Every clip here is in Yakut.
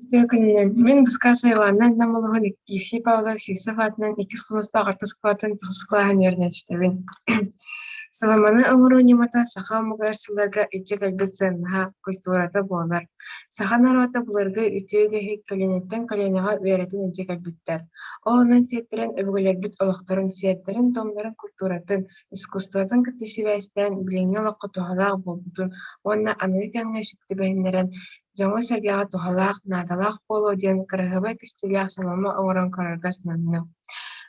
Үтүө күнүнэн! Мин Бускаса Ивановна Намыловын Евсей Павлович Сивцев аатынан иккис хомустаах ортос кылаатын тахсыс кылааһын үөрэнээччитэбин. Саламаны оҥоруу ньымата саха омугар сылларга илдьэ кэлбит сыаннаһа, культурата буолар. Саха норуота былыргы үтүө үгэһи көлүөнэттэн көлүөнэҕэ үөрэтэн илдьэ кэлбиттэр. Ол онон сиэттэрэн өбүгэлэрбит олохторун, сиэрдэрин-туомнарын культуратын, искусствотын кытта сибээстээн билиҥҥи олоххо туһалаах буолбутун уонна аныгы кэмҥэ сөп түбэһиннэрэн дьоҥҥо-сэргэҕэ туһалаах, наадалаах буолуо диэн кыраһыабай көстүүлээх салама оҥорон көрөргө сананным.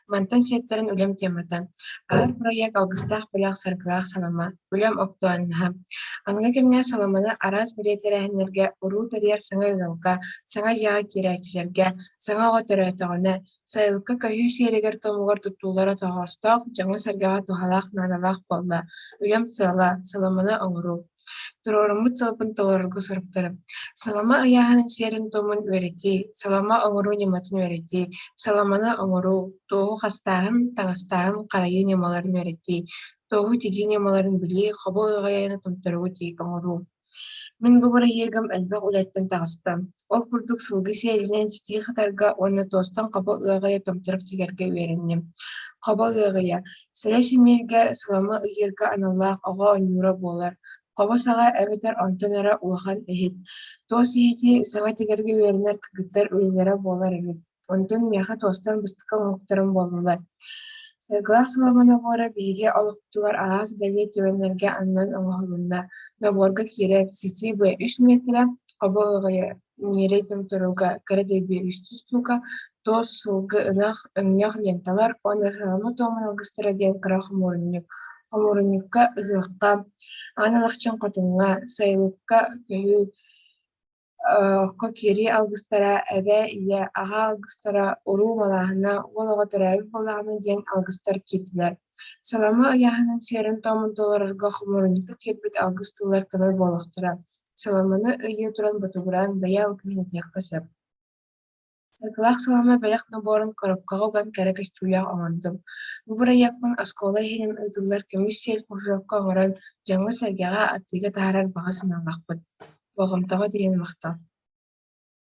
Мантан сиэттэрэн үлэм темата «Аар проект алгыстаах бэлэх саргылаах салама, үлэм актуальнаһа». Аныгы кэмҥэ саламаны араас бэлиэ тэрээһиннэргэ уруу тэрийэр саҥа ыалга, саҥа дьиэҕэ киирээччилэргэ, саҥа оҕо төрөөтөҕүнэ, сайылыкка көһүү сиэригэр-туомугар туттуллара тоҕоостоох, дьоҥҥо-сэргэҕэ туһалаах, наадалаах буолла. Үлэм сыала – саламаны оҥоруу. Туруоруммут сыалбын толорорго соруктарым: салама ыйааһынын сиэрин-туомун үөрэтии, салама оҥоруу ньыматын үөрэтии, саламаны оҥоруу, туоһу хастааһын, таҥастааһын, харайыы ньымаларын үөрэтии, туоһу тигии ньымаларын билии, хобо ыаҕайаны томторугу тиийик оҥоруу. Мин бу бырайыагым элбэх үлэттэн таҕыста. Ол курдук сылгы сиэлинэн ситии хатарга уонна туостан хобо ыаҕайа томторук тигэргэ үөрэнним. Хобо ыаҕайа сэлэ симииргэ, салама ыйыырга аналлаах оҕо оонньуура буолар. Хобо саҕа эбэтэр онтон эрэ улахан иһит. Туос иһити саҥа тигэргэ үөрэнэр кыргыттар үлэлэрэ буолар эбит. Онтон миэхэ туостан быстах оҥоһуктарым буоллулар. Саргылаах салама нобуора биһиги олохпутугар араас бэлиэ түгэннэргэ ананан оҥоһулунна. Нобуорга киирэр ситии быа үс миэтэрэ, хобо ыаҕайа ньирэй томторуга кыра дэбиэ үстүү штука, туос, сылгы, ынах, өҥнөөх ленталар уонна салама туомун алгыстара диэн кыра хомуурунньук. Хомуурунньукка ыһыахха, Аан Алахчын Хотуҥҥа, сайылыкка көһүү Окко киирии алгыстара, эбээ, ийэ, аҕа алгыстара, уруу малааһына, уол оҕо төрөөбүт буоллаҕына диэн алгыстар киирдилэр. Салама ыйааһынын сиэрин-туомун толорорго хомуурунньукка киирбит алгыс тыллар көмө буолуохтара. Саламаны ыйыы туран ботугураан бэйэ алгыһын этиэххэ сөп. Саргылаах салама бэлэх нобуорун коробкаҕа уган кэрэ көстүүлээх оҥордум. Бу бырайыакпын оскуола иһинэн ыытыллар көмүс сиэл кружокка оҥорон, дьоҥҥо-сэргэҕэ атыыга таһаарар баҕа санаалаахпыт. Болҕомтоҕо тиийэн махтал.